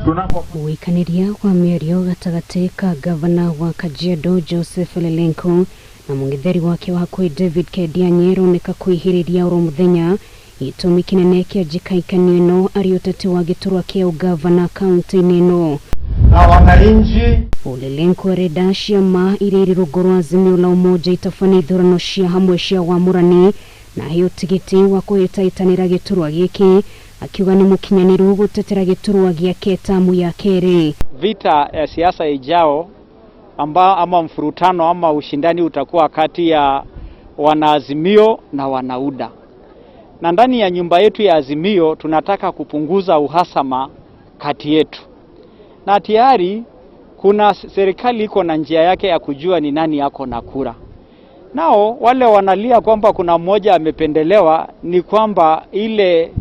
Tunapo Ũikaniria wa mĩario gatagatĩ ka gavana wa Kajiado Joseph Ole Lenku na mũng'etheri wake wa hakuhĩ David Kedianye ĩroneka kwĩhĩrĩria oro mũthenya. Gĩtũmi kĩnene kĩa njĩkaikanio ĩno arĩ ũteti wa gĩturwa kĩa ũgavana kaunti-inĩ ĩno. Na wananchi. Ole Lenku arenda ciama iria irĩ rungu rwa Azimio la Umoja itabanie ithurano cia hamwe cia wamũrani na aheo tigiti wa kũhĩtahĩtanĩra gĩturwa gĩkĩ, akiuga nĩ mũkinyanĩru gũtetera gĩturwa gĩake tamu ya kerĩ. Vita ya siasa ijao ama mfurutano ama ushindani utakuwa kati ya wanaazimio na wanauda, na ndani ya nyumba yetu ya Azimio tunataka kupunguza uhasama kati yetu, na tayari kuna serikali iko na njia yake ya kujua ni nani yako na kura. Nao wale wanalia kwamba kuna mmoja amependelewa, ni kwamba ile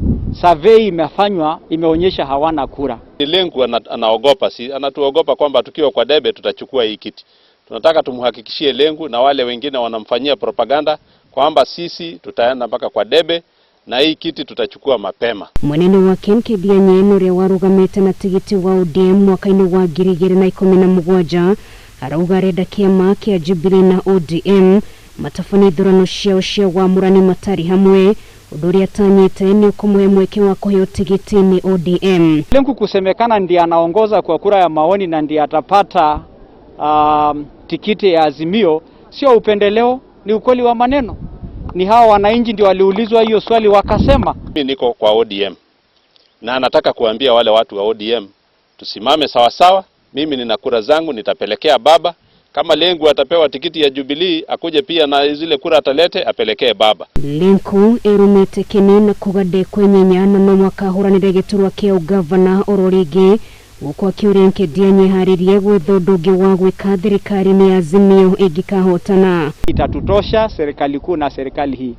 survey imefanywa imeonyesha hawana kura. Lenku anaogopa, si anatuogopa kwamba tukiwa kwa debe tutachukua hii kiti. Tunataka tumhakikishie Lenku na wale wengine wanamfanyia propaganda kwamba sisi tutaenda mpaka kwa debe na hii kiti tutachukua mapema. Mwenene wa Ken Kedianye ũrĩa warũgamĩte na tigiti wa ODM mwaka-inĩ wa 2017 arauga arenda kĩama kĩa Jubilee na ODM matabanie ithurano ciao cia wamũrani matarĩ hamwe, ũndũ ũrĩa atanyĩte nĩ ũkũmũhe mweke wa kũheo tigiti nĩ ODM. Lenku kusemekana ndiye anaongoza kwa kura ya maoni na ndiye atapata tikiti ya Azimio, sio upendeleo, ni ukweli wa maneno. Ni hawa wananchi ndio waliulizwa hiyo swali wakasema. Mimi niko kwa ODM na nataka kuambia wale watu wa ODM tusimame sawa sawa. Mimi nina kura zangu nitapelekea baba. Kama Lenku atapewa tikiti ya Jubilee akuje pia na zile kura atalete apelekee baba. Lenku erumĩte kĩni na kuga ndekwenyenya na no mwaka ahũranĩre gĩturwa kĩa ũgavana oro rĩngĩ, gũkũ akĩũria Nkedianye harĩrie gwetha ũndũ ũngĩ wa gwĩka thirikari-inĩ ya Azimio ĩngĩkahotana. Itatutosha serikali kuu na serikali hii,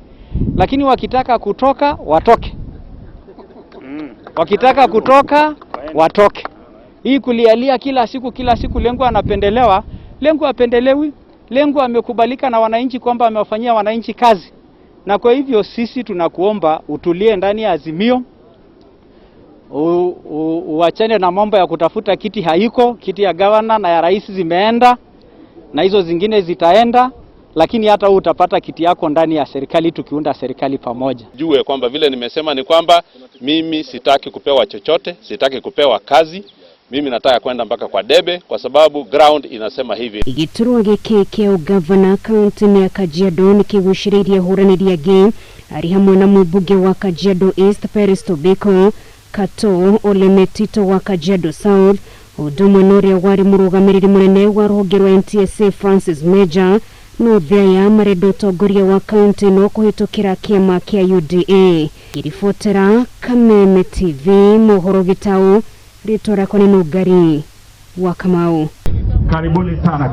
lakini wakitaka kutoka watoke, wakitaka kutoka watoke. Hii kulialia kila siku kila siku, Lenku anapendelewa, Lenku apendelewi. Lenku amekubalika na wananchi kwamba amewafanyia wananchi kazi, na kwa hivyo sisi tunakuomba utulie ndani ya Azimio, uachane na mambo ya kutafuta kiti. Haiko kiti ya gavana na ya rais zimeenda na hizo zingine zitaenda, lakini hata wewe utapata kiti yako ndani ya serikali tukiunda serikali pamoja. Jue kwamba vile nimesema ni kwamba mimi sitaki kupewa chochote, sitaki kupewa kazi. Mimi nataka kwenda mpaka kwa debe kwa sababu ground inasema hivi. Gĩturwa gĩkĩ kĩa ũgavana kaunti-inĩ ya Kajiado nĩ kĩgucĩrĩirie ahũranĩri angĩ arĩ hamwe na mũmbunge wa Kajiado East Peris Tobiko, Kato Ole Metito wa Kajiado South, ũndũ ũmwe na ũrĩa warĩ mũrũgamĩrĩri mũnene wa rũhonge rwa NTSA Francis Meja, no othe marenda ũtongoria wa kaunti ĩno kũhĩtũkĩra kĩama kĩa UDA. Ngĩribotera Kameme TV mohoro gĩtaũ, rĩtwa rĩakwa nĩ Nũngari wa Kamau. Karibuni sana.